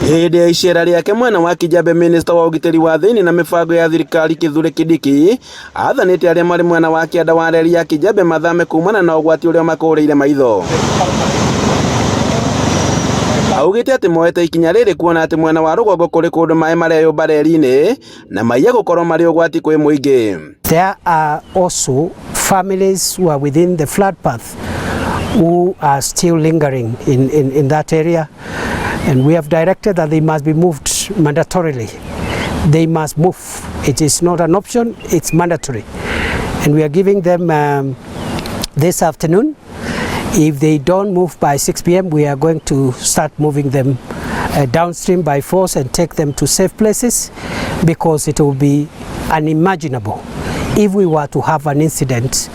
Hĩndĩ ya icera rĩake mwena wa Kijabe, minista wa ũgitĩri wa thĩinĩ na mĩbango ya thirikari Kithure Kindiki athanĩte arĩa marĩ mwena wa kĩanda wa reri ya Kijabe mathame kumana na ũgwati ũrĩa ũmakũrĩire maitho. Augĩte atĩ moete ikinya rĩrĩ kuona atĩ mwena wa rũgongo kũrĩ kũndũ maĩ mareyũmba reri-inĩ na maiya gũkorwo marĩ ũgwati kwĩ mũingĩ. There are also families who are within the flood path who are still lingering in that area, and we have directed that they must be moved mandatorily. They must move. It is not an option, it's mandatory. And we are giving them this afternoon. If they don't move by 6 p.m., we are going to start moving them downstream by force and take them to safe places, because it will be unimaginable if we were to have an incident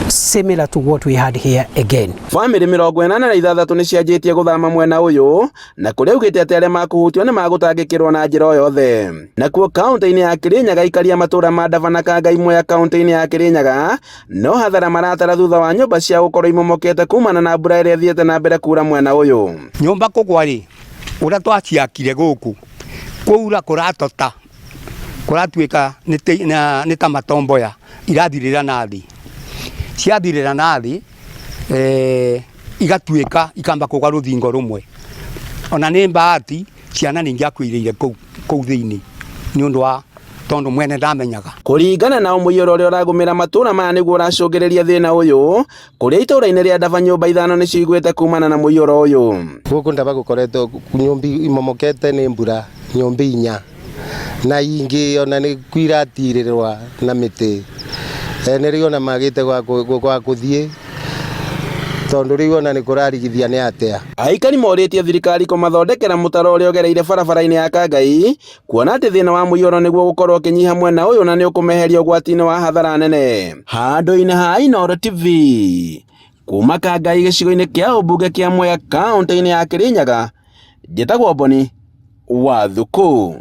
similar to what we had here again. Bamĩrĩ 86 nĩ cianjĩtie gũthama mwena ũyũ na kũrĩa augĩte atĩ arĩa makũhutio nĩ magũtangĩkĩrwo na njĩra o yothe. Nakuo kaunti-inĩ ya Kirinyaga, aikaria matũra ma Ndaba na Kangai Mwea kaunti-inĩ ya Kirinyaga no hathara maratara thutha wa nyũmba cia gũkorwo imomokete kumana na mbura ĩrĩa ĩthiĩte na mbere kura mwena ũyũ. Nyũmba kũgwa rĩ, ũrĩa twaciakire gũkũ kwaura kũratota kũratuĩka nĩ ta matomboya irathirĩra na thĩ, ciathirĩra na thĩ, igatuĩka ikamba kũgwa rũthingo rũmwe. Ona nĩ bahati ciana nĩ ingĩakuĩrĩire kũu kũu thĩinĩ nĩ ũndũ wa tondũ mwene ndamenyaga. Kũringana nao, mũiyũro ũrĩa ũragũmĩra matũra maya nĩguo ũracũngĩrĩria thĩna ũyũ, kũrĩa itũra-inĩ rĩa Ndaba nyũmba ithano nĩcio igwĩte kumana na mũiyũro ũyũ. Gũkũ Ndaba gũkoretwo nyũmba imomokete nĩ mbura, nyũmba inya, na ingĩ ona nĩ kwiratirĩrwa na mĩtĩ. Ene rĩu ona magĩte gwa gũthiĩ tondũ rĩu ona nĩ kũrarigithia nĩ atĩa. Aikari morĩtie thirikari kũmathondekera mũtaro ũrĩa ũgereire barabara-inĩ ya Kangai, kuona atĩ thĩna wa mũiyũro nĩguo gũkorwo ũkĩnyiha mwena ũyũ na nĩ ũkũmeheria ũgwati-inĩ wa hathara nene. Handũ-inĩ ha Inooro TV kuma Kangai gĩcigo-inĩ kĩa ũmbunge kĩa Mwea kaunti-inĩ ya Kirinyaga, njĩtagwo Boni wa Thuku.